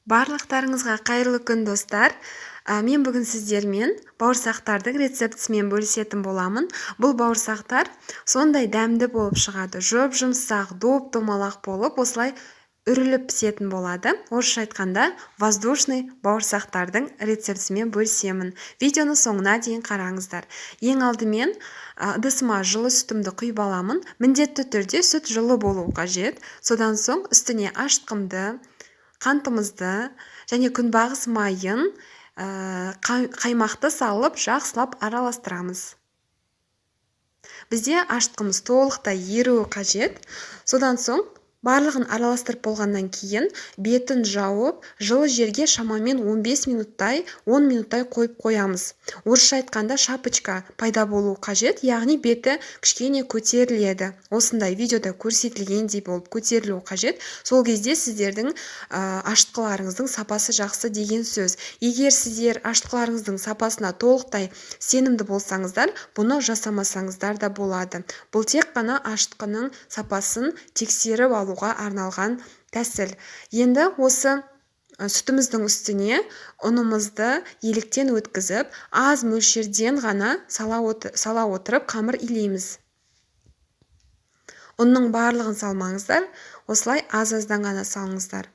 Барлықтарыңызға қайырлы күн, достар! Мен бүгін сіздермен бауырсақтардың рецептісімен бөлісетін боламын. Бұл бауырсақтар сондай дәмді болып шығады. Жұп-жұмсақ, доп-домалақ болып, осылай үріліп пісетін болады. Орысша айтқанда, воздушный бауырсақтардың рецептісімен бөлісемін. Видеоны соңына дейін қараңыздар. Ең алдымен ыдысыма жылы сүтімді құйып аламын. Міндетті түрде сүт жылы болуы қажет. Содан соң үстіне ашытқымды, қантымызды және күнбағыс майын, қаймақты салып, жақсылап араластырамыз. Бізде ашытқымыз толықтай еруі қажет. Содан соң барлығын араластырып болғаннан кейін бетін жауып, жылы жерге шамамен 15 минуттай, 10 минуттай қойып қоямыз. Орысша айтқанда, шапочка пайда болуы қажет, яғни беті кішкене көтеріледі. Осындай видеода көрсетілгендей болып көтерілуі қажет. Сол кезде сіздердің ашытқыларыңыздың сапасы жақсы деген сөз. Егер сіздер ашытқыларыңыздың сапасына толықтай сенімді болсаңыздар, бұны жасамасаңыздар да болады. Бұл тек қана ашытқының сапасын тексеріп алуға арналған тәсіл. Енді осы сүтіміздің үстіне ұнымызды електен өткізіп, аз мөлшерден ғана сала отырып қамыр илейміз. Ұнның барлығын салмаңыздар, осылай аз-аздан ғана салыңыздар.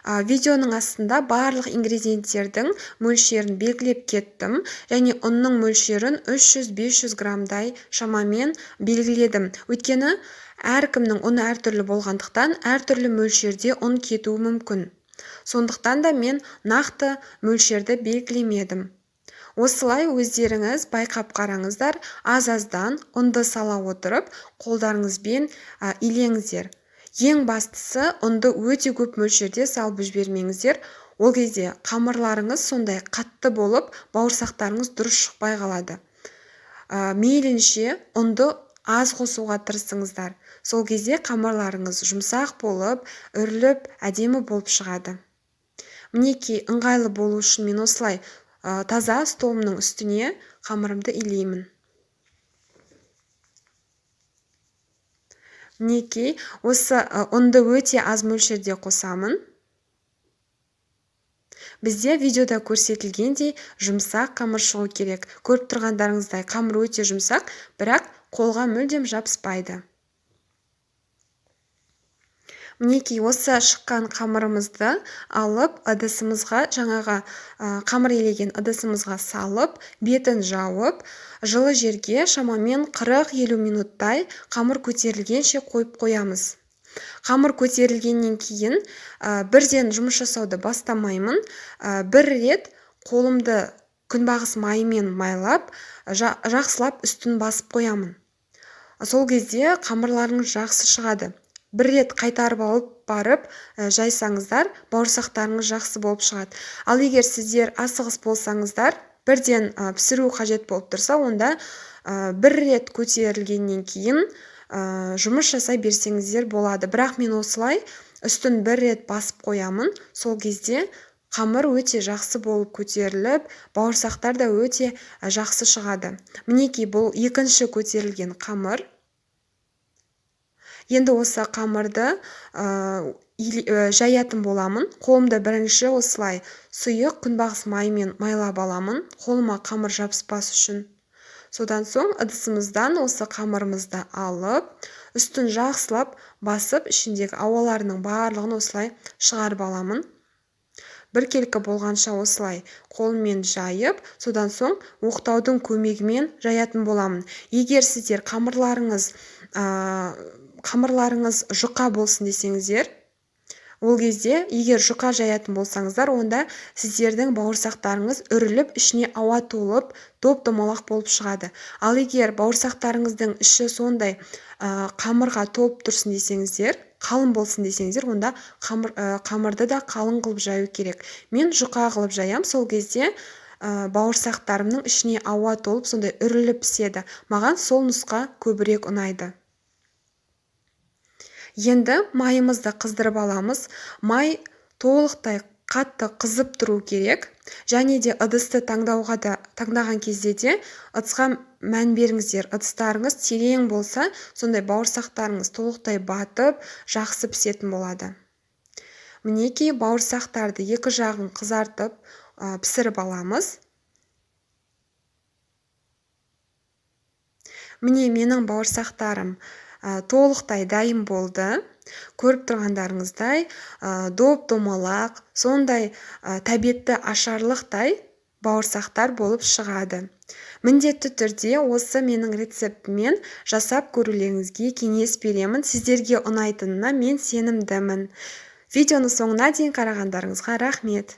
Видеоның астында барлық ингредиенттердің мөлшерін белгілеп кеттім және ұнның мөлшерін 300-500 граммдай шамамен белгіледім. Өйткені әркімнің ұны әртүрлі болғандықтан әртүрлі мөлшерде ұн кетуі мүмкін. Сондықтан да мен нақты мөлшерді белгілемедім. Осылай өздеріңіз байқап қараңыздар, аз-аздан ұнды сала отырып, қолдарыңызбен илеңіздер. Ең бастысы, ұнды өте көп мөлшерде салып жібермеңіздер. Ол кезде қамырларыңыз сондай қатты болып, бауырсақтарыңыз дұрыс шықпай қалады. Мейлінше ұнды аз қосуға тырысыңыздар. Сол кезде қамырларыңыз жұмсақ болып, үріліп, әдемі болып шығады. Мінекей, ыңғайлы болу үшін мен осылай таза столымның үстіне қамырымды илеймін. Мінекей, осы ұнды өте аз мөлшерде қосамын. Бізде видеода көрсетілгендей жұмсақ қамыр шығу керек. Көріп тұрғандарыңыздай, қамыр өте жұмсақ, бірақ қолға мүлдем жабыспайды. Мінекей, осы шыққан қамырымызды алып, ыдысымызға, жаңағы қамыр илеген ыдысымызға салып, бетін жауып, жылы жерге шамамен 40-50 минуттай қамыр көтерілгенше қойып қоямыз. Қамыр көтерілгеннен кейін бірден жұмыс жасауды бастамаймын. Бір рет қолымды күнбағыс майымен майлап, жақсылап үстін басып қоямын. Сол кезде қамырларыңыз жақсы шығады. Бір рет қайтарып алып барып жайсаңыздар, бауырсақтарыңыз жақсы болып шығады. Ал егер сіздер асығыс болсаңыздар, бірден пісіру қажет болып тұрса, онда бір рет көтерілгеннен кейін жұмыс жасай берсеңіздер болады. Бірақ мен осылай үстін бір рет басып қоямын. Сол кезде қамыр өте жақсы болып көтеріліп, бауырсақтар да өте жақсы шығады. Мінекей, бұл екінші көтерілген қамыр. Енді осы қамырды жаятын боламын. Қолымды бірінші осылай сұйық күнбағыс майымен майлап аламын, қолыма қамыр жабыспас үшін. Содан соң ыдысымыздан осы қамырымызды алып, үстін жақсылап басып, ішіндегі ауаларының барлығын осылай шығарып аламын. Біркелкі болғанша осылай қолыммен жайып, содан соң оқтаудың көмегімен жаятын боламын. Егер сіздер қамырларыңыз жұқа болсын десеңіздер, ол кезде егер жұқа жаятын болсаңыздар, онда сіздердің бауырсақтарыңыз үріліп, ішіне ауа толып, доп-домалақ болып шығады. Ал егер бауырсақтарыңыздың іші сондай қамырға толып тұрсын десеңіздер, қалың болсын десеңіздер, онда қамырды да қалың қылып жаю керек. Мен жұқа қылып жаям, сол кезде бауырсақтарымның ішіне ауа толып, сондай үріліп піседі. Маған сол нұсқа көбірек ұнайды. Енді майымызды қыздырып аламыз. Май толықтай қатты қызып тұру керек. Және де ыдысты таңдаған кезде де ыдысқа мән беріңіздер. Ыдыстарыңыз терең болса, сондай бауырсақтарыңыз толықтай батып, жақсы пісетін болады. Мінекей, бауырсақтарды екі жағын қызартып пісіріп аламыз. Міне, менің бауырсақтарым толықтай дайын болды. Көріп тұрғандарыңыздай, доп-домалақ, сондай тәбетті ашарлықтай бауырсақтар болып шығады. Міндетті түрде осы менің рецептіммен жасап көрулеріңізге кеңес беремін. Сіздерге ұнайтынына мен сенімдімін. Видеоны соңына дейін қарағандарыңызға рахмет.